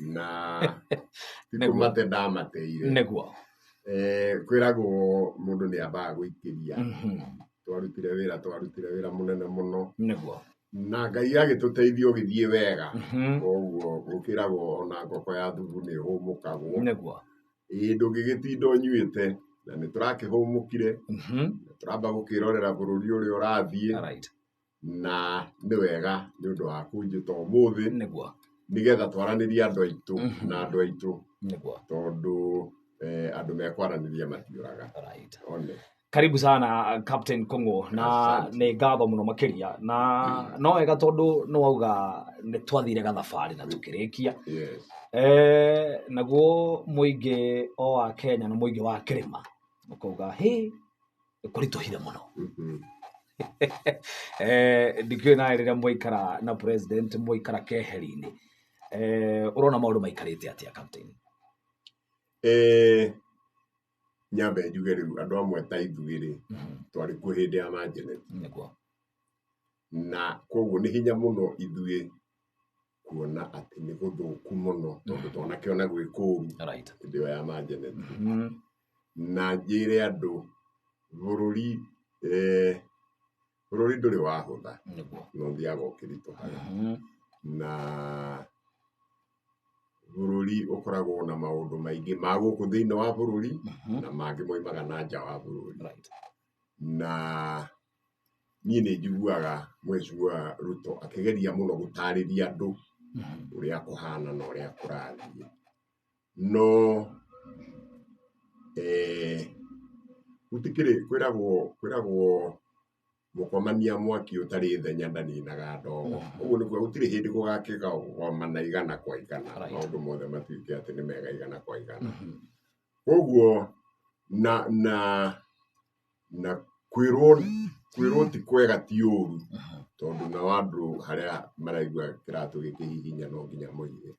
Na ti Nĩguo. kũmate ndamateire. Nĩguo. Kwĩragwo mũndũ nĩ ambaga gũikĩria. Twarutire wĩra mũnene mũno. Na Ngai agĩtũteithia ũgĩthiĩ wega. Koguo gũkĩragwo ona ngoko ya thubu nĩ ĩhũmũkagwo. Ĩĩ, ndũngĩgĩtinda ũnyuĩte, na nĩ tũrakĩhũmũkire. Tũramba gũkĩrorera bũrũri ũrĩa ũrathiĩ. Na nĩ wega nĩ ũndũ wa kũnjĩta ũmũthĩ nĩgetha twaranĩrie andũ aitũ na andũ aitũ, tondũ andũ mekwaranĩria matiũraga. One. Karibu sana, Captain Kongo, na Asante. nĩ ngatho mũno makĩria, na no wega tondũ nĩ wauga nĩ twathire gathabarĩ na tũkĩrĩkia. Naguo mũingĩ o wa Kenya na mũingĩ wa kĩrĩma ũkauga hĩ nĩ kũritũhire mũno. Ndikĩũĩ nawe rĩrĩa mwaikara na president, mwaikara keheri-inĩ, ũrona maũndũ maikarĩte atĩa, Captain? Nyambe njuge rĩu andũ amwe ta ithuĩ rĩ, twarĩ kuo hĩndĩ ya Manjenet. Na koguo nĩ hinya mũno ithuĩ kuona atĩ nĩ gũthũku mũno, tondũ twanakĩona gwĩ kũũru hĩndĩ ĩyo ya Manjenet. Na njĩre andũ bũrũri ndũrĩ wahũtha, no ũthiaga ũkĩritũhaga. Na bũrũri ũkoragwo na maũndũ maingĩ ma gũkũ thĩinĩ wa bũrũri na mangĩ moimaga na nja wa bũrũri. Na niĩ nĩ njiguaga Mheshimiwa Ruto akĩgeria mũno gũtarĩria andũ ũrĩa kũhana na ũrĩa kũrathiĩ, no gũtikĩrĩ kwĩragwo mũkomania mwaki ũtarĩ thenya ndaninaga ndogo. Ũguo nĩ kuga gũtirĩ hĩndĩ gũgakĩgomana igana kwa igana, maũndũ mothe matuĩke atĩ nĩ mega igana kwa igana. Koguo na kwĩrwo ti kwega ti ũru, tondũ nao andũ harĩa maraigua kĩratũ gĩkĩhihinya no nginya moige,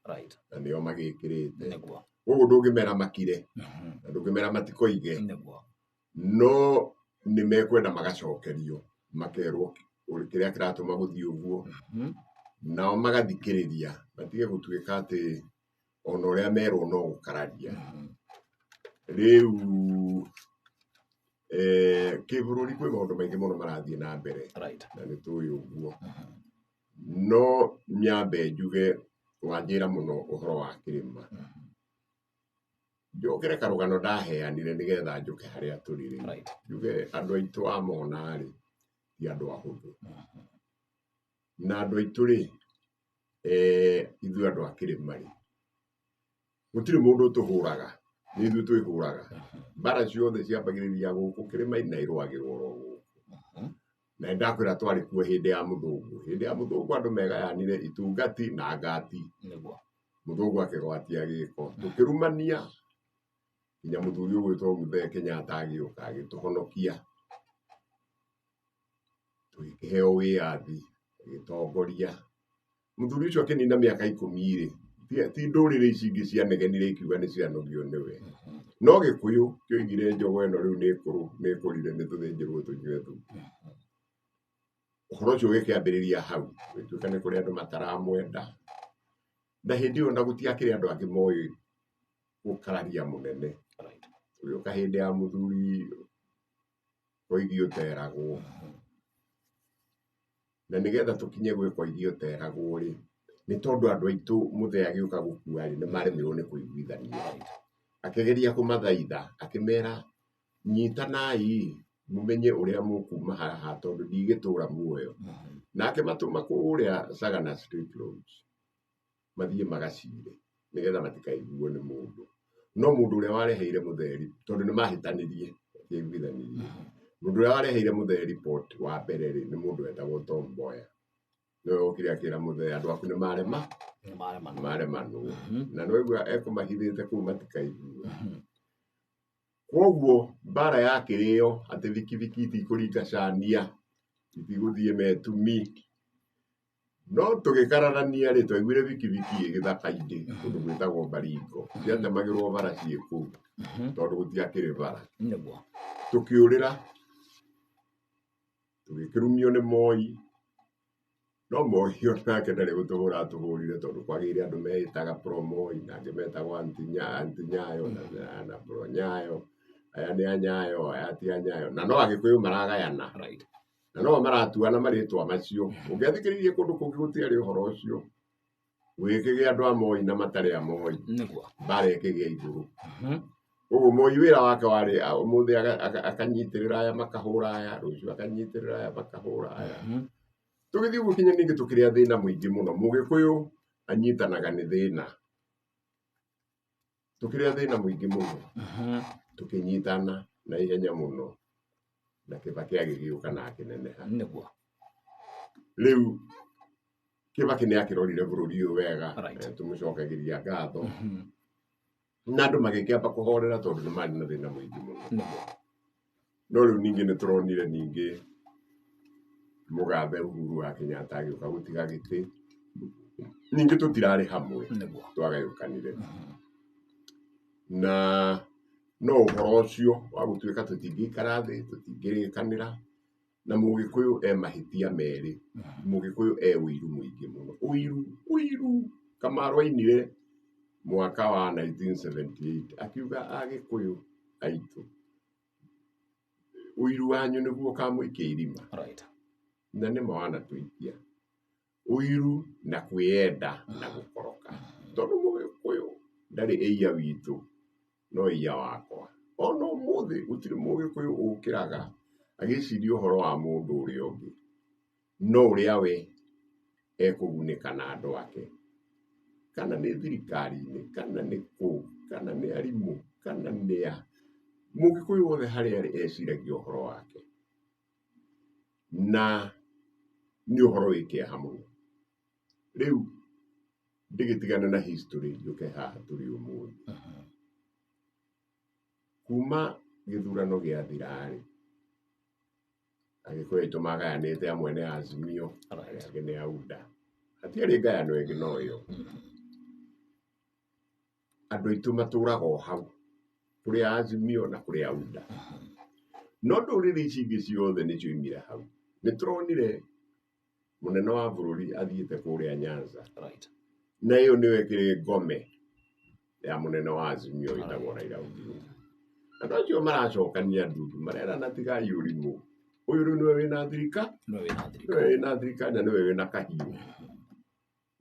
na nĩo magĩkĩrĩte. Koguo ndũngĩmera makire na ndũngĩmera matikoige, no nĩ mekwenda magacokerio, makerwo kĩrĩa kĩratũma gũthiĩ ũguo, nao magathikĩrĩria, matige gũtuĩka atĩ ona ũrĩa merwo no gũkararia. Rĩu kĩbũrũri kwĩ maũndũ maingĩ mũno marathiĩ na mbere, na nĩ tũĩ ũguo. No nyambe njuge wanjĩra mũno ũhoro wa kĩrĩma, njokere karũgano ndaheanire nĩgetha njũke harĩa tũrĩ rĩu. Njuge andũ aitũ a mona rĩ, ti andũ ahũthũ. Na andũ aitũ rĩ, ithuĩ andũ a kĩrĩma rĩ, gũtirĩ mũndũ ũtũhũraga, nĩ ithuĩ twĩhũraga. Mbara ciothe ciambagĩrĩria gũkũ kĩrĩma-inĩ na irũagĩrwo oro gũkũ. Na nĩ ndakwĩra twarĩ kuo hĩndĩ ya mũthũngũ. Hĩndĩ ya mũthũngũ andũ megayanire itungati na ngati. Mũthũngũ akĩgwatia gĩko, tũkĩrumania nginya mũthuri ũgwĩtwo Mũthee Kenyatta agĩũka agĩtũhonokia, tũgĩkĩheo wĩyathi, agĩtongoria. Mũthuri ũcio akĩnina mĩaka 10 rĩ, ti ndũrĩrĩ ici ingĩ cianegenire ikiuga nĩ cianogio nĩwe, no Gĩkũyũ kĩoigire njogo ĩno rĩu nĩ ĩkũrũ, nĩ ĩkũrire, nĩ tũthĩnjĩrwo tũnyue thubu. Ũhoro ũcio ũgĩkĩambĩrĩria hau, gũgĩtuĩka nĩ kũrĩ andũ mataramwenda, na hĩndĩ ĩyo na gũtiakĩrĩ andũ angĩ moĩ gũkararia mũnene. Tũgĩũka hĩndĩ ya mũthuri Koigi ũteragwo, na nĩgetha tũkinye gwĩ Koigi ũteragwo rĩ, nĩ tondũ andũ aitũ mũthee agĩũka gũkua rĩ, nĩ maremirwo nĩ kũiguithania. Akĩgeria kũmathaitha, akĩmera nyitanai mũmenye ũrĩa mũkuma haha, tondũ ndigĩtũra muoyo. Na akĩmatũma kũrĩa Sagana Street Lodge mathiĩ magacire nĩgetha matikaiguo nĩ mũndũ. No mũndũ ũrĩa wareheire mũthee, tondũ nĩ mahĩtanirie, matiaiguithanirie, mũndũ ũrĩa wareheire mũthee report wa mbere rĩ, nĩ mũndũ wetagwo Tom Mboya. Nĩwe wokire akĩra mũthee andũ aku nĩ marema, Nĩ maremanwo, na nĩwaigua ekũmahithĩte kũu matikaigue. Koguo mbara yakĩrĩo atĩ bikibiki itikũringa cania, itigũthiĩ metumi, no tũgĩkararania rĩ, twaiguire bikibiki ĩ gĩthaka-inĩ kũndũ gwĩtagwo Baringo, ciatemagĩrwo bara ciĩ kũu tondũ gũtiakĩrĩ bara. Tũkĩũrĩra, tũgĩkĩrumio nĩ Moi, no No Moi onake ndarĩ gũtũhũra atũhũrire tondũ kwagĩire andũ meĩtaga pro Moi na angĩ metagwo anti Nyayo na pro Nyayo, aya nĩ a Nyayo, aya ti a Nyayo, na no Agĩkũyũ maragayana. Right. Na no maratuana marĩtwa macio. Ũngĩathikĩrĩirie kũndũ kũngĩ gũtiarĩ ũhoro ũcio. Gũgĩkĩgĩa andũ a Moi na matarĩ a Moi. Nĩguo. Mbara ĩkĩgĩa igũrũ. Koguo Moi wĩra wake warĩ ũmũthĩ akanyitĩrĩra aya makahũra aya, rũciũ akanyitĩrĩra aya makahũra aya. Tũgĩthiĩ ũguo kinya ningĩ tũkĩrĩa thĩna mũingĩ mũno. Mũgĩkũyũ anyitanaga nĩ thĩna. Tũkĩrĩa thĩna mũingĩ mũno. Tũkĩnyitana na ihenya mũno. Na Kibaki agĩgĩũka na akĩneneha. Nĩguo. Rĩu Kibaki nĩ akĩrorire bũrũri ũyũ wega. Right. Tũmũcokagĩria ngatho. Na andũ magĩkĩamba kũhorera tondũ nĩ marĩ na thĩna mũingĩ mũno. Nĩguo. No rĩu ningĩ nĩ tũronire ningĩ Mũgathe Uhuru wa Kenyatta agĩũka gũtiga gĩtĩ. Ningĩ tũtirarĩ hamwe. Nĩguo. Twagayũkanire. Na no ũhoro ũcio wa gũtuĩka tũtingĩikara thĩ, tũtingĩrĩkanĩra, na Mũgĩkũyũ e mahĩtia merĩ. Mũgĩkũyũ e ũiru mũingĩ mũno. Ũiru, ũiru. Kamaru ainire mwaka wa 1978 akiuga Agĩkũyũ aitũ, ũiru wanyu nĩguo ũkamũikia irima. Right. Na nĩma wanatũikia. Ũiru na kwĩyenda na gũkoroka. Tondũ Mũgĩkũyũ ndarĩ ĩia witũ, no ĩia wakwa. Ona ũmũthĩ gũtirĩ Mũgĩkũyũ ũkĩraga agĩciria ũhoro wa mũndũ ũrĩa ũngĩ, no ũrĩa we ekũgunĩka na andũ ake. Kana nĩ thirikari-inĩ, kana nĩ kũ, kana nĩ arimũ, kana nĩ a. Mũgĩkũyũ wothe harĩa arĩ eciragia ũhoro wake. Na nĩ ũhoro wĩ kĩeha mũno. Rĩu ndĩgĩtigane na history njũke haha tũrĩ ũmũthĩ. Kuma gĩthurano gĩathira-rĩ, Agĩkũyũ aitũ magayanĩte amwe nĩ Azimio, arĩa angĩ nĩ a UDA. Hatiarĩ ngayano ĩngĩ no ĩyo. Andũ aitũ matũraga o hau, kũrĩ a Azimio na kũrĩ a UDA. No ndũrĩrĩ ici ingĩ ciothe nĩ cioimire hau. Nĩ tũronire mũnene wa bũrũri athiĩte kũrĩa Nyanza. Right. Na ĩyo nĩyo ĩkĩrĩ ngome ya mũnene wa Azimio ĩtagwo Raila Odinga. Andũ acio maracokania ndundu, marerana tigai ũrimũ. Ũyũ rĩu nĩwe wĩna thirikari, Nĩwe wĩna thirikari. nĩwe wĩna thirikari na nĩwe wĩna kahiũ.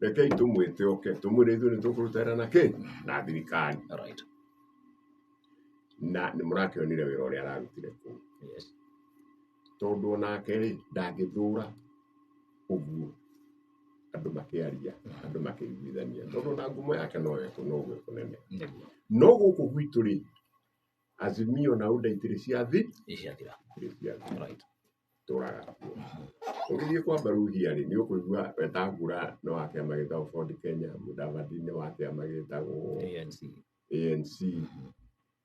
Rekei tũmwĩte oke, tũmwĩre ithuĩ nĩ tũkũruta wĩra na kĩ? Na thirikari. Right. Na nĩ mũrakĩonire wĩra ũrĩa ararutire kũu. Yes. Tondũ onake rĩ, ndangĩthũra ũguo andũ makĩaria, andũ makĩiguithania. Tondũ ona ngumo yake no noguo ĩkũneneha. Nĩguo. No gũkũ gwitũ rĩ, Azimio na UDA itirĩ ciathi, Iciathira. itirĩ ciathi. Right. Tũraga kuo. Ũgĩthiĩ kwa Mbaruhia rĩ, nĩ ũkũigua Wetangula nĩ wa kĩama gĩtagwo Ford Kenya, Mudavadi nĩ wa kĩama gĩtagwo ANC. ANC,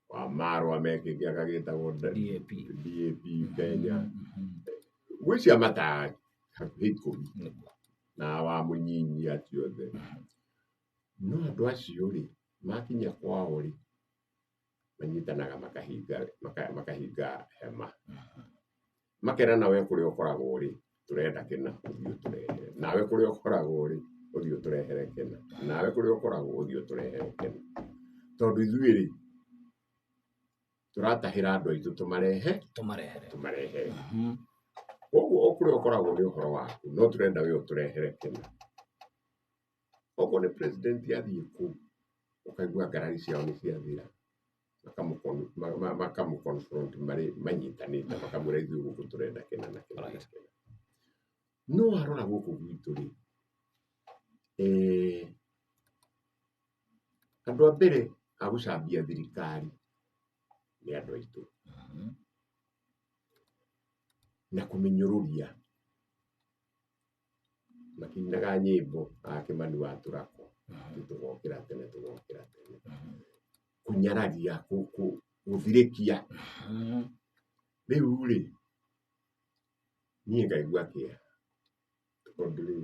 wa Marwa me kĩama gĩtagwo DAP. DAP Kenya. Gwĩ ciama ta hakuhĩ ikũmi Nĩguo. na wa Mũnyinyi acio othe. No andũ acio rĩ, makinya kwao rĩ, manyitanaga makahinga makahinga hema. Makerana we kũrĩa ũkoragwo rĩ, tũrenda kĩna, ũthiĩ ũtũrehere. Nawe kũrĩa ũkoragwo rĩ, ũthiĩ ũtũrehere kĩna. Nawe kũrĩa ũkoragwo ũthiĩ ũtũrehere kĩna. Tondũ ithuĩ rĩ, tũratahĩra andũ aitũ tũmarehe, Tũmarehere. tũmarehere. Koguo o kũrĩa ũkoragwo nĩ ũhoro waku, no tũrenda we ũtũrehere kĩna. Okorwo nĩ president athiĩ kũu, ũkaigua ngarari ciao nĩ ciathira. Makamũ confront marĩ manyitanĩte, makamwĩra ithuĩ gũkũ tũrenda kĩna na kĩna na kĩna. No warora gũkũ gwitũ rĩ, andũ a mbere a gũcambia thirikari nĩ andũ aitũ. Na kũmĩnyũrũria. Makĩinaga nyĩmbo a Kĩmani wa Tũrako, atĩ tũgokĩra tene, tũgokĩra tene. Kũnyararia, gũthirĩkia. Rĩu rĩ, niĩ ngaigua kĩeha tondũ rĩ,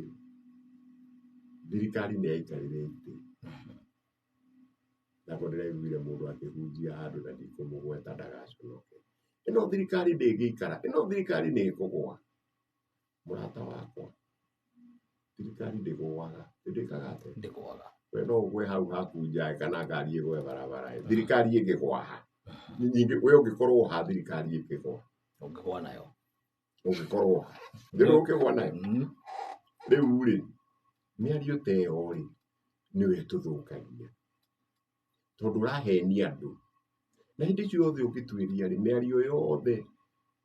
thirikari nĩ yaikarĩra itĩ. Nakwo ndĩraiguire mũndũ akĩhunjia handũ na ndikũmũgweta ndagaconoke. Ĩno thirikari ndĩngĩikara, ĩno thirikari nĩ ĩkũgũa. Mũrata wakwa, Thirikari ndĩgũaga, ndĩkaga atĩa? Ndĩgũaga. We no ũgwe hau haku nja kana ngari ĩgwe barabara. Thirikari ĩngĩgwa ha? Ningĩ we ũngĩkorwo ha thirikari ĩngĩgwa? Ũngĩgwa nayo. Ũngĩkorwo ha? Ndĩrĩ ũngĩgwa nayo. Rĩu rĩ, mĩario ta ĩyo rĩ, nĩyo ĩtũthũkagia. Tondũ ũrahenia andũ. Na hĩndĩ ciothe ũngĩtuĩria rĩ, mĩario yothe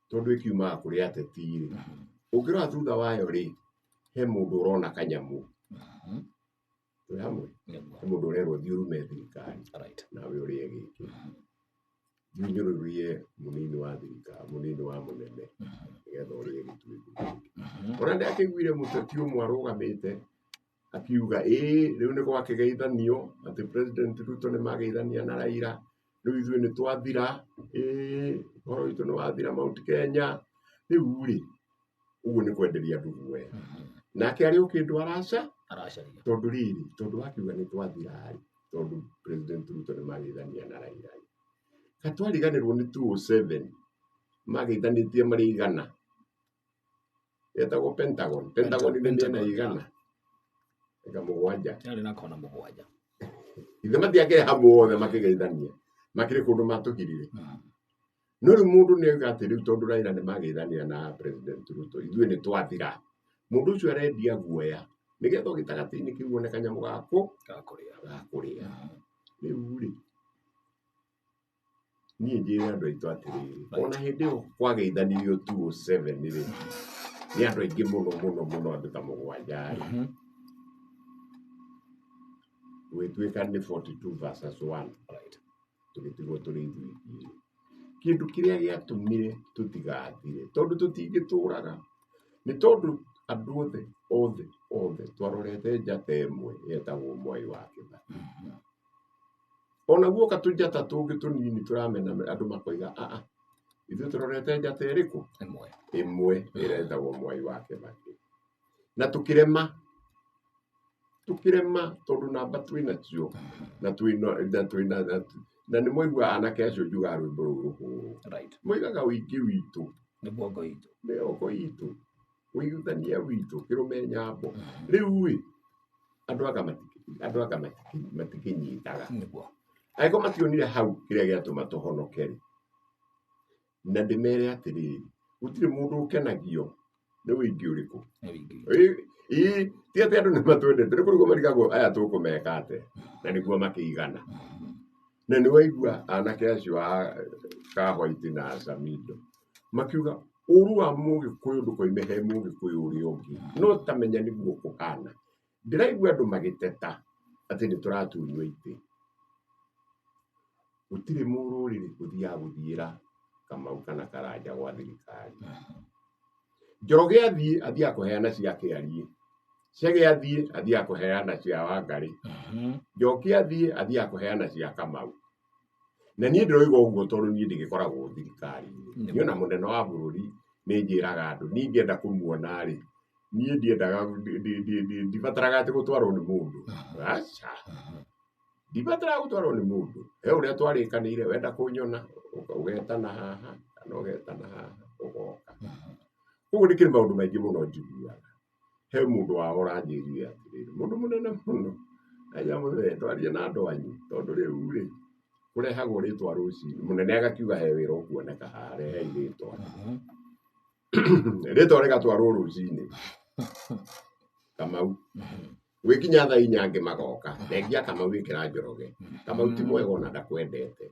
tondũ ĩkiumaga kũrĩ ateti rĩ, ũngĩrora thutha wayo rĩ, he mũndũ ũrona kanyamũ. Twĩ hamwe? He mũndũ ũrerwo thiĩ ũrume thirikari nawe ũrĩe gĩkĩ. Thiĩ ũnyũrũrie mũnini wa thirikari, mũnini wa mũnene nĩgetha ũrĩe gĩtuĩko gĩkĩ. Ona ndakĩiguire mũteti ũmwe arũgamĩte akiuga ĩĩ rĩu nĩ gwakĩgeithanio atĩ President Ruto nĩ mageithania na Raila, rĩu ithuĩ nĩ twathira, ĩĩ ũhoro witũ nĩ wathira Mount Kenya. Rĩu rĩ, ũguo nĩ kwenderia andũ guoya. Nake arĩ o kĩndũ araca, Aracaria. Tondũ rĩrĩ, tondũ wakiuga nĩ twathira rĩ, tondũ President Ruto nĩ mageithania na Raila rĩ. Ka twariganĩrwo nĩ 207 mageithanĩtie marĩ igana. Yetagwo Pentagon. Pentagon nĩ mĩena igana. Eka mũgwanja. Yarĩ na kona mũgwanja. Ithe matiakĩrĩ hamwe othe makĩgeithania. Makĩrĩ kũndũ matũgirire. No rĩu mũndũ nĩ oiga atĩ rĩu tondũ Raila nĩ mageithania na President Ruto, ithuĩ nĩ twathira. Mũndũ ũcio arendia guoya nĩgetha gĩtagatĩ-inĩ kĩu one kanyamũ gakũ Gakũrĩa. Gakũrĩa. Rĩu rĩ, niĩ njĩre andũ aitũ atĩrĩrĩ, ona hĩndĩ ĩyo kwageithanirio 207 rĩ, nĩ andũ aingĩ mũno mũno mũno, andũ ta mũgwanja rĩ, gwĩtuĩka nĩ 42 versus 1. Tũgĩtigwo tũrĩ ithuĩ ithuĩ. Kĩndũ kĩrĩa gĩatũmire tũtigathire, tondũ tũtingĩtũraga, nĩ tondũ andũ othe othe othe twarorete njata ĩmwe yetagwo Mwai wa Kĩbakĩ. Ona guoka tũnjata tũngĩ tũnini tũramena andũ makoiga aa, ithuĩ tũrorete njata ĩrĩkũ? Ĩmwe. Ĩmwe ĩrĩa ĩtagwo Mwai wa Kĩbakĩ. Na tũkĩrema, tũkĩrema tondũ namba twĩnacio na twĩna na twĩna na nĩ mwaigua anake acio njugaga rwĩmbo rũu rũhũrwo. Moigaga ũingĩ witũ Nĩguo ngo itũ. Nĩyo ngo itũ. Ũiguithania witũ kĩrũme nyambo. Rĩu ĩ, andũ anga andũ anga matikĩnyitaga. Nĩguo. Angĩkorwo mationire hau kĩrĩa gĩatũma tũhonoke rĩ, na ndĩmere atĩrĩrĩ, gũtirĩ mũndũ ũkenagio nĩ ũingĩ ũrĩkũ. Nĩ ũingĩ witũ. Ĩ, ti atĩ andũ nĩ matwendete, nĩ kũrigwo marigagwo aya tũkũmeka atĩa, na nĩguo makĩigana. Na nĩ waigua anake acio a Kahwaiti na Samido makiuga ũru wa Mũgĩkũyũ ndũkoime he Mũgĩkũyũ ũrĩa ũngĩ, no ta menya nĩguo kũhana. Ndĩraigua andũ magĩteta atĩ nĩ tũratunywo itĩ. Gũtirĩ mũrũrĩrĩ ũthiaga gũthiĩra Kamau kana Karanja gwa thirikari. Njoroge athiĩ, athiaga kũheana cia Kĩariĩ. Chege athiĩ, athiaga kũheana cia Wangarĩ. Njoki athiĩ, athiaga kũheana cia Kamau. Na niĩ ndĩroiga ũguo tondũ niĩ ndĩgĩkoragwo thirikari-inĩ. Niĩ ona mũnene wa bũrũri nĩ njĩraga andũ, niĩ ingĩenda kũmuona rĩ, niĩ ndiendaga, ndibataraga atĩ gũtwarwo nĩ mũndũ. Aca. Ndibataraga gũtwarwo nĩ mũndũ. He ũrĩa twarĩkanĩire, wenda kũnyona, ũgetana haha, kana ũgetana haha, ũgoka. Koguo nĩ kĩrĩ maũndũ maingĩ mũno njiguaga. He mũndũ wao ũranjĩrire atĩrĩrĩ, mũndũ mũnene mũno, aja mũthee, twarie na andũ anyu, tondũ rĩu rĩ, kũrehagwo rĩtwa rũcinĩ. Mũnene agakiuga he wĩra ũkuoneka haha, rehei rĩtwa. Rĩtwa rĩgatwarwo rũcinĩ. Kamau. Gwĩkinya thaa inya angĩ magoka. Thengia Kamau ĩkĩra Njoroge. Kamau ti mwega ona ndakwendete.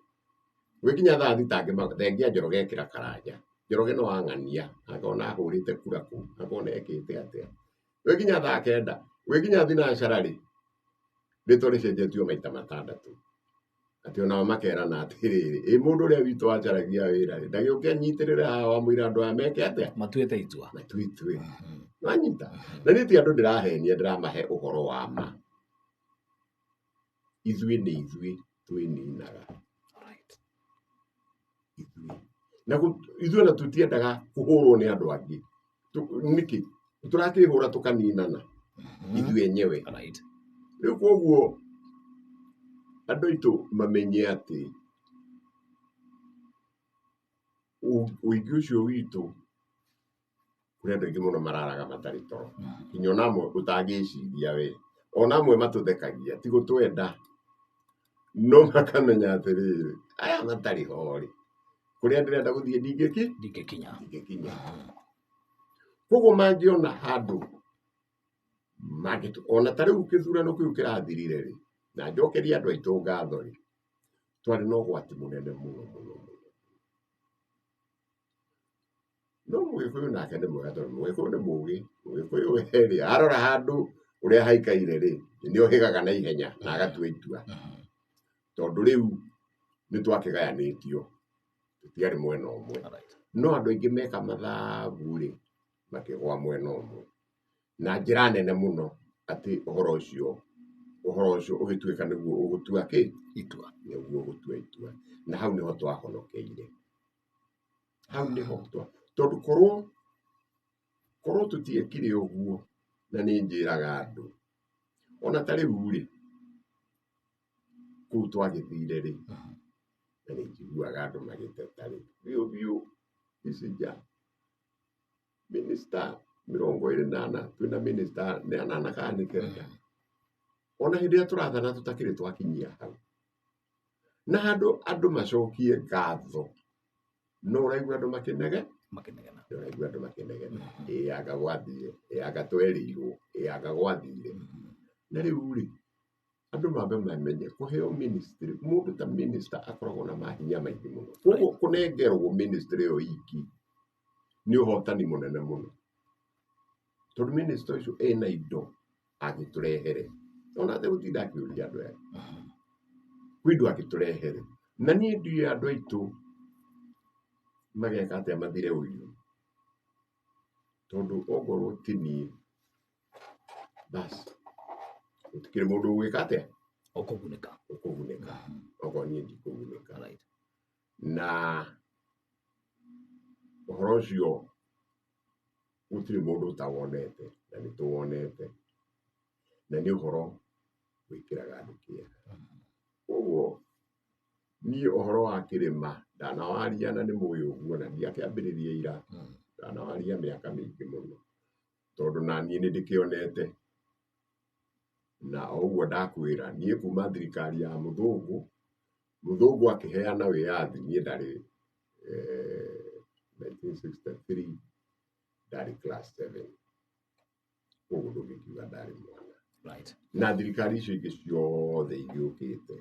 Gwĩkinya thaa thita angĩ magoka, thengia Njoroge ĩkĩra Karanja. Njoroge no ang'ania, akona ahũrĩte kura kũu, akona ekĩte atĩa. Gwĩkinya thaa kenda, gwĩkinya thinacara rĩ, rĩtwa rĩcenjetio maita matandatũ. Atĩ onao makerana atĩrĩrĩ, ĩ mũndũ ũrĩa witũ wacaragia wĩra rĩ, ndagĩũke anyitĩrĩre haha wamũira andũ aya meke atĩa? Matuĩte itua. Matuĩte. Wanyita? Na niĩ ti andũ ndĩrahenia, ndĩramahe ũhoro wa ma. Ithuĩ nĩ ithuĩ twĩninaga. Ithuĩ. Na ithuĩ ona tũtiendaga kũhũrwo nĩ andũ angĩ. Nĩkĩ? Tũrakĩhũra tũkaninana. Ithuĩ enyewe. Rĩu koguo andũ aitũ mamenye atĩ ũingĩ ũcio witũ Kũrĩ andũ aingĩ mũno mararaga matarĩ toro. Nginya ona amwe ũtangĩciria we. Ona amwe matũthekagia ti gũtwenda. No makamenya atĩrĩrĩ, aya matarĩ ho rĩ, kũrĩa ndĩrenda gũthiĩ ndingĩki? Ndingĩkinya. Ndingĩkinya. Koguo mangĩona handũ ona ta rĩu kĩthurano kĩu kĩrathirire rĩ, na njokerie andũ aitũ ngatho rĩ, twarĩ na ũgwati mũnene mũno mũno mũno. No Mũgĩkũyũ nake nĩ mwega tondũ Mũgĩkũyũ nĩ mũgĩ, Mũgĩkũyũ we rĩ, arora handũ ũrĩa haikaire rĩ, nĩ ohĩgaga na ihenya na agatua itua. Tondũ rĩu nĩ twakĩgayanĩtio, tũtiarĩ mwena ũmwe. No andũ aingĩ meka mathabu rĩ, makĩgwa mwena ũmwe. Na njĩra nene mũno atĩ ũhoro ũcio ũgĩtuĩka nĩguo ũgũtua kĩ? Itua. Nĩguo ũgũtua itua. Na hau nĩho twahonokeire. Hau nĩho tondũ korwo tũtiekire ũguo, na nĩ njĩraga andũ, ona ta rĩu rĩ, kũu twagĩthire rĩ, na nĩ njiguaga andũ magĩteta rĩ, biũ biũ, ici nja, minista 24, twĩna minista nĩ anana kana nĩ kenda. Ona hĩndĩ ĩrĩa tũrathana tũtakĩrĩ twakinyia hau. Na handũ andũ macokie ngatho, no ũraigua andũ makĩnege? Makĩnegena. No ũraigua andũ makĩnegena. Ĩ anga gwathire, ĩ anga twerĩirwo, ĩ anga gwathire. Na rĩu rĩ, andũ mambe mamenye kũheo ministry, mũndũ ta minister akoragwo na mahinya maingĩ mũno. Koguo kũnengerwo ministry ĩyo iki nĩ ũhotani mũnene mũno. Tondũ minister ũcio ena indo angĩtũrehere. Ona ategũtinda akĩũria andũ aya. Kwĩ indo angĩtũrehere. Na niĩ ndiũĩ andũ aitũ mageka atĩa mathire ũiru. Tondũ ongorwo ti niĩ, bas, gũtikĩrĩ mũndũ ũgwĩka atĩa? Ũkũgunĩka. Ũkũgunĩka. Okorwo niĩ ndikũgunĩka. Na ũhoro ũcio gũtirĩ mũndũ ũtawonete, na nĩ tũwonete. Na nĩ ũhoro wĩkĩraga andũ kĩeha. Koguo niĩ ũhoro wa kĩrĩma ndanawaria na nĩ mũĩ ũguo na ndiakĩambĩrĩria ira, ndanawaria mĩaka mĩingĩ mũno. Tondũ na niĩ nĩ ndĩkĩonete. Na o ũguo ndakwĩra, niĩ kuma thirikari ya mũthũngũ, mũthũngũ akĩheana wĩyathi, niĩ ndarĩ 1963 ndarĩ class 7. Koguo ndũngĩkiuga ndarĩ mwana. Na thirikari icio ingĩ ciothe igĩũkĩte,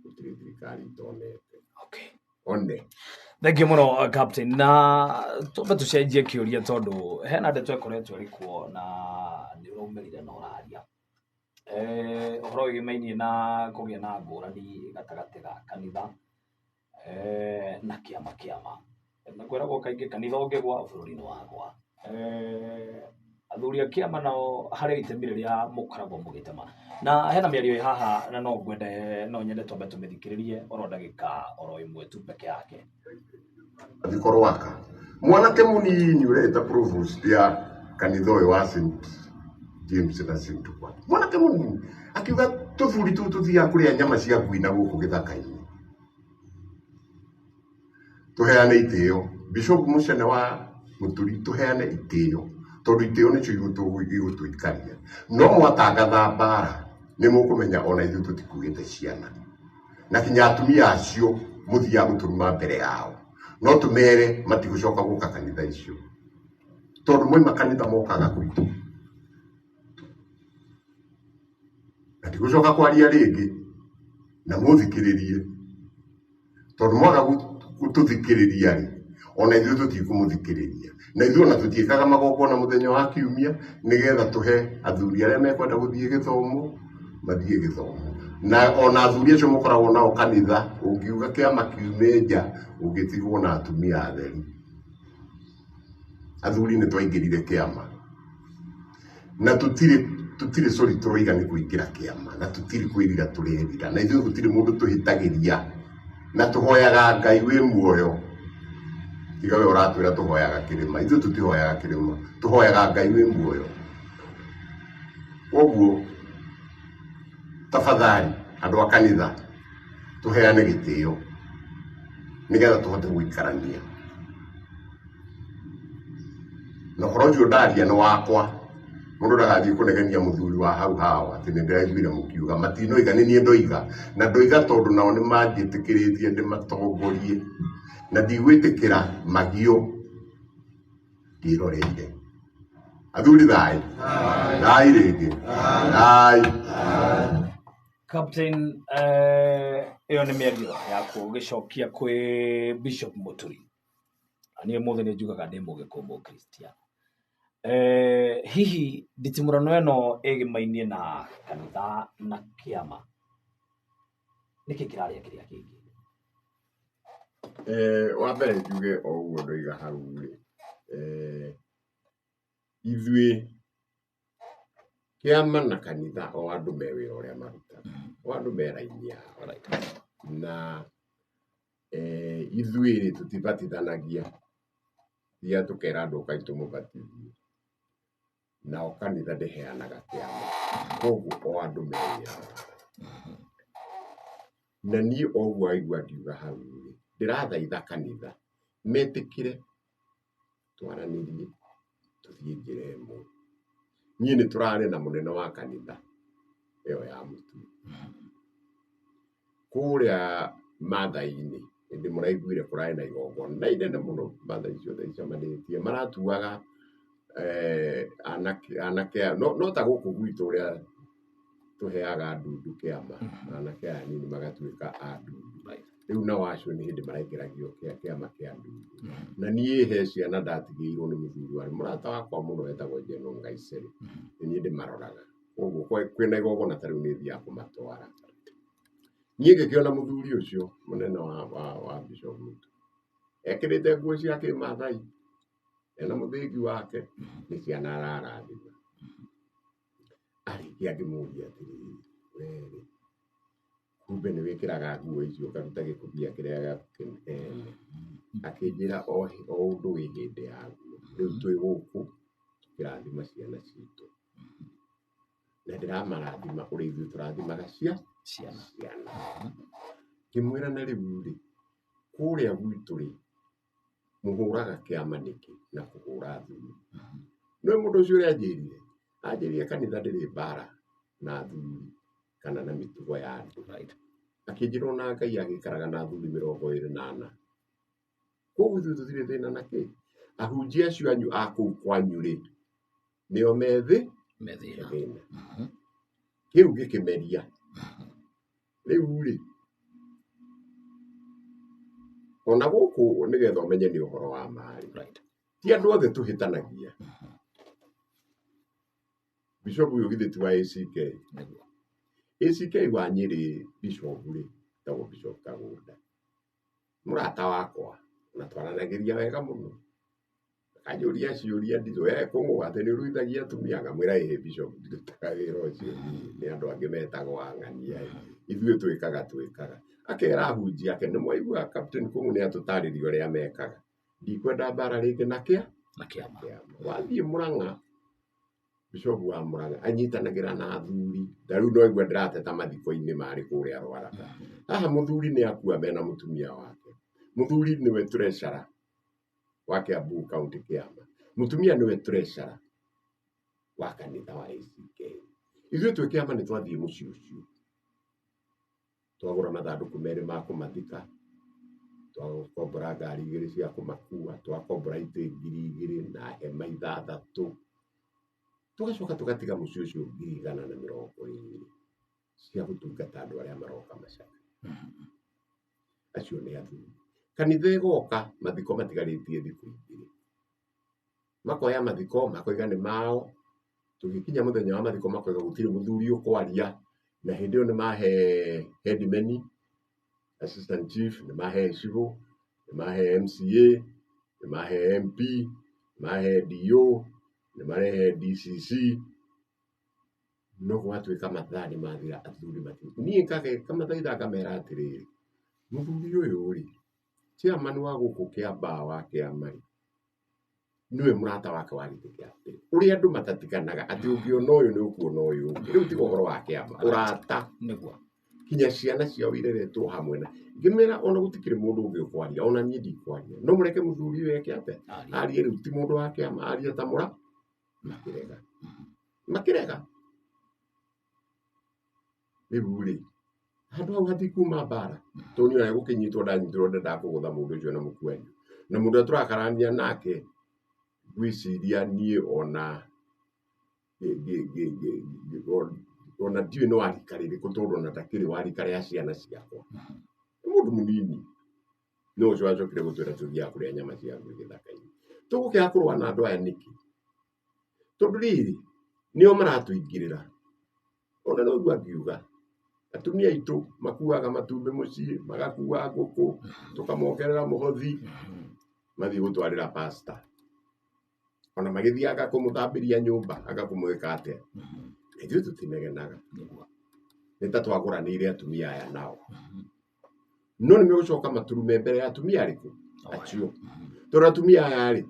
gũtirĩ thirikari itonete. One. Thank you mũno Captain. Na twambe tũcenjie kĩũria tondũ hena ndeto ĩkoretwo ĩrĩ kuo na nĩ ũraumĩrire na ũraria. Ũhoro wĩgĩmainie na kũgĩa na ngũrani gatagatĩ ga kanitha na kĩama kĩama. Na kwĩragwo kaingĩ kanitha ũngĩgwa bũrũri nĩ wagwa. Athuri a kĩama nao harĩ itemi rĩrĩa mũkoragwo mũgĩtema. Na hena mĩario ĩ haha na no ngwende, no nyende twambe tũmĩthikĩrĩrie oro ndagĩka oro ĩmwe tu peke yake. Thiko Rwaka. Mwanake mũnini ũreta provost ya kanitha ũyũ wa St James na St Kwa. Mwanake mũnini akiuga tũthuri tũu tũthiaga kũrĩa nyama cia ngui na gũkũ gĩthaka-inĩ. Tũheane itĩo. Bishop Mũcene wa Mũturi tũheane itĩo. Tondũ itĩo nĩcio igũtũikaria. No mwatangatha mbara nĩ mũkũmenya ona ithuĩ tũtikuĩte ciana. Na kinya atumia acio mũthiaga gũtũruma mbere yao. No tũmere matigũcoka gũka kanitha icio. Tondũ moima kanitha mokaga gwitũ. Na ndigũcoka kwaria rĩngĩ na mũthikĩrĩrie. Tondũ mwaga gũtũthikĩrĩria rĩ, ona ithuĩ tũtikũmũthikĩrĩria. Na ithuĩ ona tũtiĩkaga magongona mũthenya wa kiumia nĩgetha tũhe athuri arĩa mekwenda gũthiĩ gĩthomo mathiĩ gĩthomo. Na ona athuri acio mũkoragwo nao kanitha, ũngiuga kĩama kiume nja, ũngĩtigwo na atumia atheri. Athuri nĩ twaingĩrire kĩama. Na tũtirĩ sorry tũroiga nĩ kũingĩra kĩama, na tũtirĩ kwĩrira tũrerira. Na ithuĩ gũtirĩ mũndũ tũhĩtagĩria. Na tũhoyaga Ngai wĩ muoyo. Tiga we ũratwĩra tũhoyaga kĩrĩma. Ithuĩ tũtihoyaga kĩrĩma. Tũhoyaga Ngai wĩ muoyo. Koguo tafadhali andũ a kanitha tũheane gĩtĩo nĩgetha tũhote gũikarania. Na ũhoro ũcio ndaria nĩ wakwa. Mũndũ ndagathiĩ kũnegenia mũthuri wa hau hao atĩ nĩ ndĩraiguire mũkiuga. Matinoiga, nĩ niĩ ndoiga. Na ndoiga tondũ nao nĩ manjĩtĩkĩrĩtie ndĩmatongorie. Na ndigwĩtĩkĩra magio ndĩroreire. Athuri thai. Thai rĩngĩ. Thai. Captain, ĩyo nĩ mĩario yaku ũgĩcokia kwĩ Bishop Mũturi. Na niĩ ũmũthĩ nĩ njugaga ndĩ mũgĩkũyũ mũkristiano. Hihi nditimũrano ĩno ĩgĩmainie na kanitha na kĩama, nĩkĩ kĩrarĩa kĩrĩa kĩngĩ? Wa mbere njuge o ũguo ndoiga hau rĩ, ithuĩ kĩama na kanitha o andũ me wĩra ũrĩa marutaga, o andũ me raini yao. Na ithuĩ rĩ tũtibatithanagia, tiga tũkera andũ ũkai tũmũbatithie. Nao kanitha ndĩheanaga kĩama, koguo o andũ me wĩra wao. Na niĩ o ũguo waigua ngiuga hau rĩ, ndĩrathaitha kanitha metĩkĩre twaranĩrie tũthiĩ njĩra ĩmwe. Niĩ nĩ tũrarĩ na mũnene wa kanitha ĩyo ya Mũturi kũrĩa Maathai-inĩ, hĩndĩ mũraiguire kũrarĩ na igongona inene mũno, Maathai ciothe icemanĩtie, maratuaga anake aya, no ta gũkũ gwitũ ũrĩa tũheaga ndundu kĩama, anake aya anini magatuĩka a ndundu. Rĩu nao acio nĩ hĩndĩ maraingĩragio kĩama kĩa ndundu. Na niĩ he ciana ndatigĩirwo nĩ mũthuri warĩ mũrata wakwa mũno wetagwo Jeno Ngaicerĩ, nĩ niĩ ndĩmaroraga. Koguo kwĩna igongona ta rĩu nĩ thiaga kũmatwara. Niĩ ngĩkĩona mũthuri ũcio mũnene wa Bishop Mũturi ekĩrĩte nguo cia kĩmathai, ena mũthĩgi wake, nĩ ciana ararathima. Arĩkia ngĩmũria atĩrĩrĩ, we rĩ, kumbe nĩ wĩkĩraga nguo icio ũkaruta gĩkũbia kĩrĩa gĩaku kĩnene. Akĩnjĩra o ũndũ wĩ hĩndĩ yaguo. Rĩu twĩ gũkũ tũkĩrathima ciana citũ. Na ndĩramarathima ũrĩa ithuĩ tũrathimaga ciana. Ngĩmwĩra na rĩu rĩ, kũrĩa gwitũ rĩ, mũhũraga kĩama nĩkĩ na kũhũra athuri? Nĩũĩ mũndũ ũcio ũrĩa anjĩrire? Anjĩrire kanitha ndĩrĩ mbara na athuri kana na mĩtugo ya andũ. Akĩnjĩra ona Ngai agĩikaraga na athuri 24. Koguo ithuĩ tũtirĩ thĩna na kĩ? Ahunjia acio anyu a kũu kwanyu rĩ, nĩo me Methĩna. thĩna. Kĩu gĩkĩmeria. Rĩu rĩ, ona gũkũ nĩgetha ũmenye nĩ ũhoro wa ma rĩ, ti andũ othe tũhĩtanagia. Bishop ũyũ githĩ ti wa ACK? ACK wa Nyĩrĩ Bishop rĩ, etagwo Bishop Kagũnda. Mũrata wakwa, na twaranagĩria wega mũno. Akanjũria ciũria nditũ, we Kũng'ũ atĩ nĩ ũruithagia atumia? Ngamwĩra ĩĩ Bishop, ndirutaga wĩra ũcio niĩ, nĩ andũ angĩ metagwo ang'ania. Ithuĩ twĩkaga. Akera ahunjia ake, nĩ mwaigua Captain Kũng'ũ nĩ atũtarĩria ũrĩa mekaga. Ndikwenda mbara rĩngĩ na kĩa? Na kĩama. Wathiĩ Mũrang'a, Bishop wa Mũrang'a anyitanagĩra na athuri. Ta rĩu no igua ndĩrateta mathiko-inĩ marĩ kũrĩa Rwaraka. Haha mũthuri nĩ akua mena mũtumia wake. Mũthuri nĩwe treasurer wa Kiambu County kĩama. Mũtumia nĩwe treasurer wa kanitha wa ACK. Ithuĩ twĩ kĩama nĩ twathiĩ mũciĩ ũcio. Twagũra mathandũkũ merĩ ma kũmathika, twakombora ngari igĩrĩ cia kũmakua, twakombora itĩ 2,000 na hema 6. Tũgacoka tũgatiga mũciĩ ũcio 120,000 cia gũtungata andũ arĩa maroka macaka. Acio nĩ athuri. Kanitha ĩgoka mathiko matigarĩtie thikũ 2. Makoya mathiko makoiga nĩ mao. Tũgĩkinya mũthenya wa mathiko makoiga gũtirĩ mũthuri ũkwaria. Na hĩndĩ ĩyo nĩ mahe headman, assistant chief, nĩ mahe cibũ, nĩ mahe MCA, nĩ mahe MP, nĩ mahe DO, nĩ marehe DCC. No gwatuĩka mathaa nĩ mathira athuri mati. Niĩ ngamathaitha ngamera atĩrĩrĩ, mũthuri ũyũ rĩ, chairman wa gũkũ Kĩambaa wa kĩama rĩ, nĩwe mũrata wake wa gĩtĩ kĩa mbere. Ũrĩa andũ matatiganaga atĩ ũngĩona ũyũ nĩ ũkuona ũyũ ũngĩ. Rĩu tiga ũhoro wa kĩama, ũrata. Nĩguo. Kinya ciana ciao ireretwo hamwe na ngĩmera ona gũtikĩrĩ mũndũ ũngĩ ũkwaria ona niĩ ndikwaria no mũreke mũthuri ũyũ eke atĩa arie rĩu ti mũndũ wa kĩama arie ta mũra makĩrega makĩrega rĩu rĩ handũ hau hatikuma mbara tondũ niĩ ona gũkĩnyitwo ndanyitirwo ndendaga kũgũtha mũndũ ũcio na mũkwanjũ na mũndũ ũrĩa tũrakarania nake ngwĩciria niĩ ona ona ndiũĩ nĩ wa rika rĩrĩkũ tondũ ona ndakĩrĩ wa rika rĩa ciana ciakwa nĩ mũndũ mũnini no ũcio wacokire gũtwĩra tũthiaga kũrĩa nyama cia ngui gĩthaka-inĩ tũgũkĩaga kũrũa na andũ aya nĩkĩ tondũ rĩrĩ nĩo maratũingĩrĩra ona no ũigua ngiuga atumia aitũ makuaga matumbĩ mũciĩ magakua ngũkũ tũkamongerera mũhothi mathiĩ gũtwarĩra pasta ona magĩthiaga kũmũthambĩria nyũmba anga kũmwĩka atĩa ithuĩ tũtinegenaga nĩ ta twagũranĩire atumia aya nao no nĩ megũcoka maturume mbere ya atumia arĩkũ acio tondũ atumia aya rĩ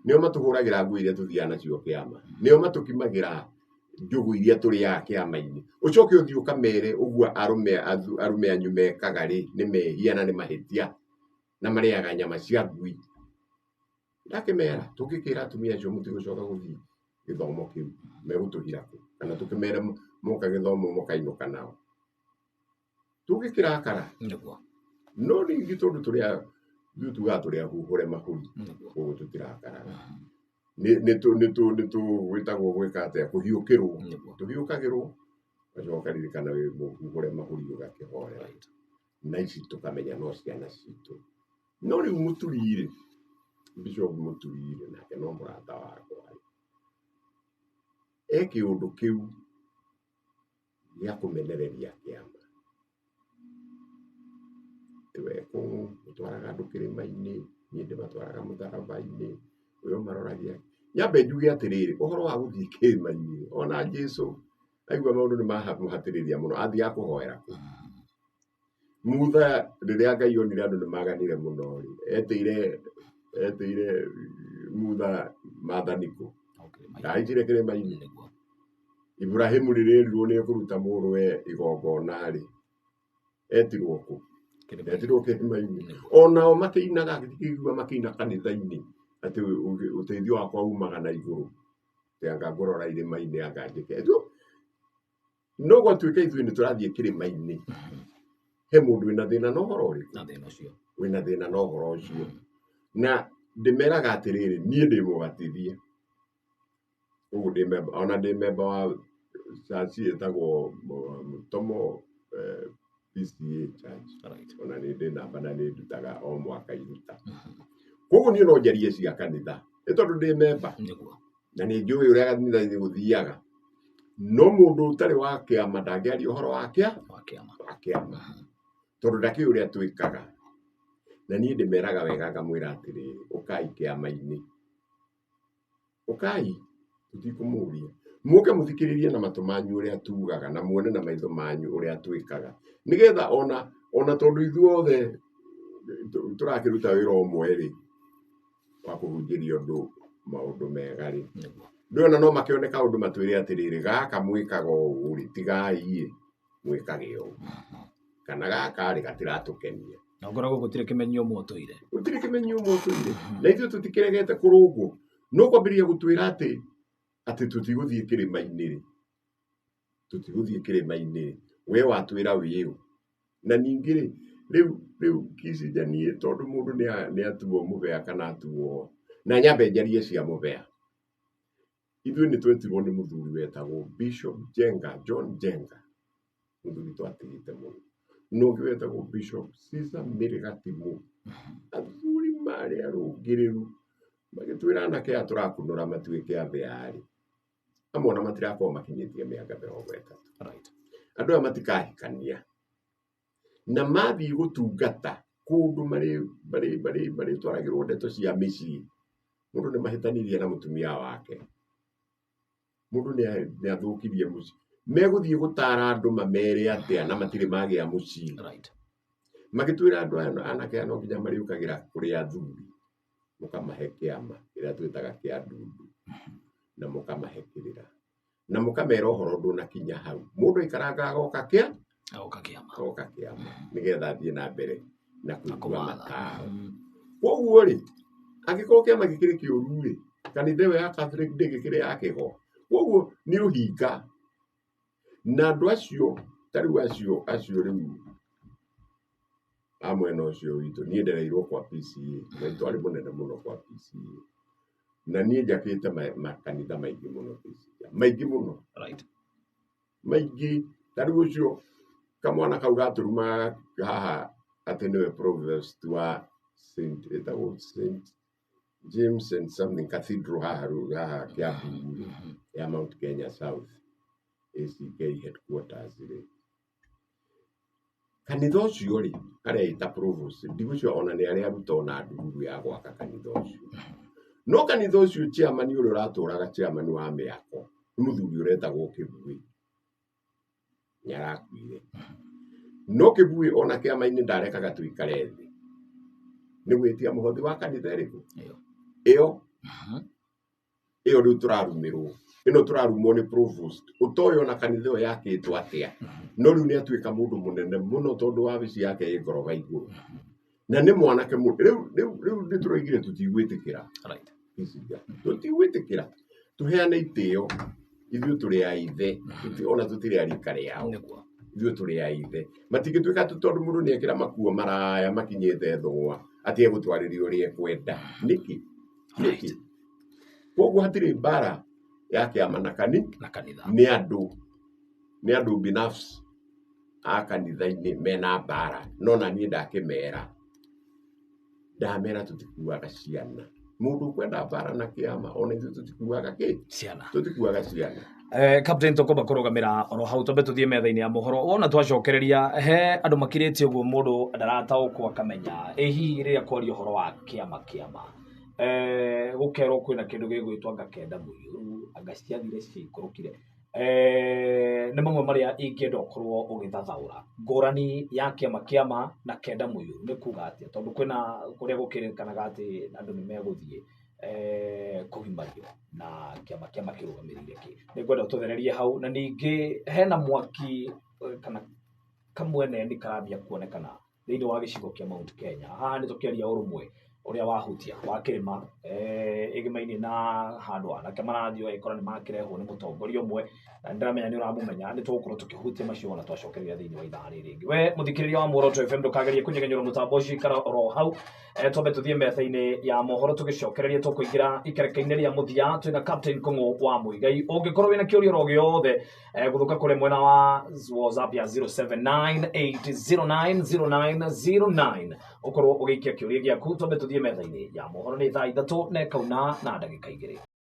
nĩo matũhũragĩra nguo iria tũthiaga nacio kĩama nĩo matũkimagĩra njũgũ iria tũrĩaga kĩama-inĩ ũcoke ũthiĩ ũkamere ũguo arũme anyu mekaga rĩ nĩ mehia na nĩ mahĩtia na marĩaga nyama cia ngui ndakĩmera tũngĩkĩra atumia acio mũtigũcoka gũthiĩ gĩthomo kĩu megũtũhira kũ kana tũkĩmere moka gĩthomo mũkainũka nao tũngĩkĩrakara no ningĩ tondũ tũrĩa ithuĩ tugaga tũrĩ ahuhũre mahũri koguo tũtirakaraga nĩ gwĩtagwo gwĩka atĩa kũhiũkĩrwo tũhiũkagĩrwo ũgacoka ũkaririkana wĩ mũhuhũre mahũri ũgakĩhorera na ici tũkamenya no ciana citũ no rĩu mũturi rĩ Bishop Mũturi rĩ nake no mũrata wakwa rĩ e kĩũndũ kĩu gĩa kũmenereria kĩama tiwe kũng'ũ ũtwaraga andũ kĩrĩma-inĩ niĩ ndĩmatwaraga mũtharaba-inĩ ũyũ maroragia nyambe njuge atĩrĩrĩ ũhoro wa gũthiĩ kĩrĩma-inĩ ona Jesu aigua maũndũ nĩ mamũhatĩrĩria mũno athiaga kũhoera kũ Mutha rĩrĩa Ngai onire andũ nĩ maganire mũno rĩ etĩire etĩire Mutha maathani kũ ndahaicire kĩrĩma-inĩ Iburahĩmu rĩrĩa erirwo nĩ ekũruta mũrũwe igongona rĩ etirwo kũ etirwo kĩrĩma-inĩ onao makĩinaga ngĩigua makĩina kanitha-inĩ atĩ ũteithio wakwa umaga na igũrũ atĩ anga ngũrora irĩma-inĩ anga njĩke no gwatuĩka ithuĩ nĩ tũrathiĩ kĩrĩma-inĩ he mũndũ wĩna thĩna na ũhoro ũrĩkũ na thĩna ũcio wĩna thĩna na ũhoro ũcio na ndĩmeraga atĩrĩrĩ niĩ ndĩ mũbatithie koguo ndĩ memba ona ndĩ memba wa church ĩtagwo Mũtomo PCA church ona nĩ ndĩ namba na nĩ ndutaga o mwaka iruta koguo niĩ no njarie cia kanitha nĩ tondũ ndĩ memba na nĩ njũĩ ũrĩa kanitha-inĩ gũthiaga no mũndũ ũtarĩ wa kĩama ndangĩaria ũhoro wa kĩama tondũ ndakĩũĩ ũrĩa twĩkaga na niĩ ndĩmeraga wega ngamwĩra atĩrĩrĩ ũkai kĩama-inĩ ũkai tũtikũmũria mũke mũthikĩrĩrie na matũ manyu ũrĩa tugaga na muone na maitho manyu ũrĩa twĩkaga nĩgetha ona tondũ ithuothe tũrakĩruta wĩra ũmwe rĩ wa kũhunjĩria andũ maũndũ mega rĩ ndĩrona no makĩone kaũndũ matwĩre atĩrĩrĩ gaka mwĩkaga ũũ rĩ tigai ĩ mwĩkage ũũ kana gaka rĩ gatiratũkenia na ngoragwo gũtirĩ kĩmenyio ũmwe ũtũire gũtirĩ kĩmenyio ũmwe ũtũire na ithuĩ tũtikĩregete kũrũngwo no kwambĩrĩria gũtwĩra atĩ atĩ tũtigũthiĩ kĩrĩma-inĩ rĩ tũtigũthiĩ kĩrĩma-inĩ rĩ we watwĩra wĩũ na ningĩ rĩ rĩu Kissinger niĩ tondũ mũndũ nĩ atuo mũbea kana atuo na nyambe njarie cia mũbea ithuĩ nĩ twetirwo nĩ mũthuri wetagwo Bishop Jenga John Jenga mũthuri twatigĩte mũno na ũngĩ wetagwo Bishop Caesar Mĩrĩgatimu athuri marĩ arũngĩrĩru magĩtwĩra anake aya tũrakunũra matuĩke abea rĩ amwe ona matirakorwo makinyĩtie mĩaka 30 andũ aya matikahikania na mathiĩ gũtungata kũndũ marĩtwaragĩrwo ndeto cia mĩciĩ mũndũ nĩ mahĩtanirie na mũtumia wake mũndũ nĩ athũkirie mũciĩ megũthiĩ gũtara andũ mamere atĩa na matirĩ magĩa mũciĩ magĩtwĩra andũ aya anake aya no nginya marĩũkagĩra kũrĩ athuri mũkamahe kĩama kĩrĩa twĩtaga kĩa ndundu na mũkamahe kĩrĩra na mũkamera ũhoro ndũnakinya hau mũndũ aikaranga agoka Agoka kĩama. Agoka kĩama nĩgetha athiĩ na mbere na Na kũigua kũmatha. mataro. Koguo rĩ, angĩkorwo kĩama gĩkĩrĩ kĩũru rĩ, kanitha ĩyo ya Catholic ndĩngĩkĩrĩ ya kĩgo. Koguo nĩ ũhinga. Na andũ acio, ta rĩu acio acio rĩu a mwena ũcio witũ, niĩ ndereirwo kwa PCEA, maitũ arĩ mũnene mũno kwa PCEA. Na niĩ njakĩte makanitha maingĩ mũno PCEA, maingĩ mũno. Maingĩ. Ta rĩu ũcio kamwana kau gatũrumaga haha atĩ nĩwe provost wa Saint, ĩtagwo Saint James and something Cathedral haha haha Kiambu rĩ, ya Mount Kenya South ACK headquarters rĩ. Kanitha ũcio rĩ, areĩta provost, ndigũcio ona nĩ arĩ aruta ona ndururu ya gwaka kanitha ũcio. No kanitha ũcio chairman ũrĩa ũratũraga chairman wa mĩako nĩ mũthuri ũretagwo Kĩbuĩ. Nĩ arakuire. No Kĩbuĩ ona kĩama-inĩ ndarekaga tũikare thĩ. Nĩ gwĩtia mũhothi wa kanitha ĩrĩkũ? Ĩyo. Ĩyo. Ĩyo rĩu tũrarumĩrwo. Ĩno tũrarumwo nĩ provost. Ũtoĩ ona kanitha ĩyo yakĩtwo atĩa. No rĩu nĩ atuĩka mũndũ mũnene mũno tondũ wabici yake ĩ ngoroba igũrũ. Na nĩ mwanake mũno. Rĩu rĩu rĩu nĩ tũroigire tũtigwĩtĩkĩra. Tũtigwĩtĩkĩra. Tũheane itĩo. Ithuĩ tũrĩ a ithe. Ona tũtirĩ a rika rĩao. Ithuĩ tũrĩ a ithe. Matingĩtuĩka atĩ tondũ mũndũ nĩ ekĩra makuo maraya makinyĩte thũng'wa atĩ egũtwarĩria ũrĩa ekwenda. Nĩkĩ? Nĩkĩ? Koguo hatirĩ mbara ya kĩama na Na kanitha. Nĩ andũ, nĩ andũ binafsi a kanitha-inĩ mena mbara, no na niĩ ndakĩmera, ndamera tũtikuaga ciana. Mũndũ ũkwenda mbara na kĩama, ona ithuĩ tũtikuaga kĩ? Ciana. Tũtikuaga ciana. Captain tũkwamba kũrũgamĩra oro hau twambe tũthiĩ metha-inĩ ya mohoro. Wona twacokereria he andũ makirĩtie ũguo mũndũ ndarataũkwo akamenya ĩ hihi rĩrĩa kwaria ũhoro wa kĩama kĩama. Gũkerwo kwĩna kĩndũ gĩgwĩtwo anga kenda mũiyũru, anga ciathire ciaikũrũkire. Nĩ mamwe marĩa ingĩenda ũkorwo ũgĩthathaũra. Ngũrani ya kĩama kĩama na kenda mũiyũru nĩ kuga atĩa? Tondũ kwĩna kũrĩa gũkĩrĩkanaga atĩ andũ nĩ megũthiĩ kũgimario na kĩama kĩama kĩrũgamĩrĩire kĩ. Nĩ ngwenda ũtũthererie hau, na ningĩ hena mwaki kana kamweneni karambia kuonekana thĩinĩ wa gĩcigo kĩa Mount Kenya. Haha nĩ tũkĩaria ũrũmwe ũrĩa wahutia wa kĩrĩma ĩgĩmaine na handũ anake marathiĩ ũgagĩkora nĩ makĩrehwo nĩ mũtongoria ũmwe, na nĩ ndĩramenya nĩ ũramũmenya. Nĩ tũgũkorwo tũkĩhutia macio ona twacokereria thĩinĩ wa ithaa rĩrĩ rĩngĩ. We mũthikĩrĩria wa Muoroto FM, ndũkagerie kũnyegenyũra mũtambo ũcio, ikara oro hau. Twambe tũthiĩ metha-inĩ ya mohoro tũgĩcokereria tũkũingĩra ikereka-inĩ rĩa mũthia. Twĩna Captain Kũng'ũ wa Mũigai. Ũngĩkorwo wĩna kĩũria oro gĩothe, gũthũka kũrĩ mwena wa WhatsApp ya 0798090909 ũkorwo ũgĩikia kĩũria gĩaku. Twambe tũthiĩ metha-inĩ ya mohoro. Nĩ thaa 3 na ĩkauna na ndagĩka 2.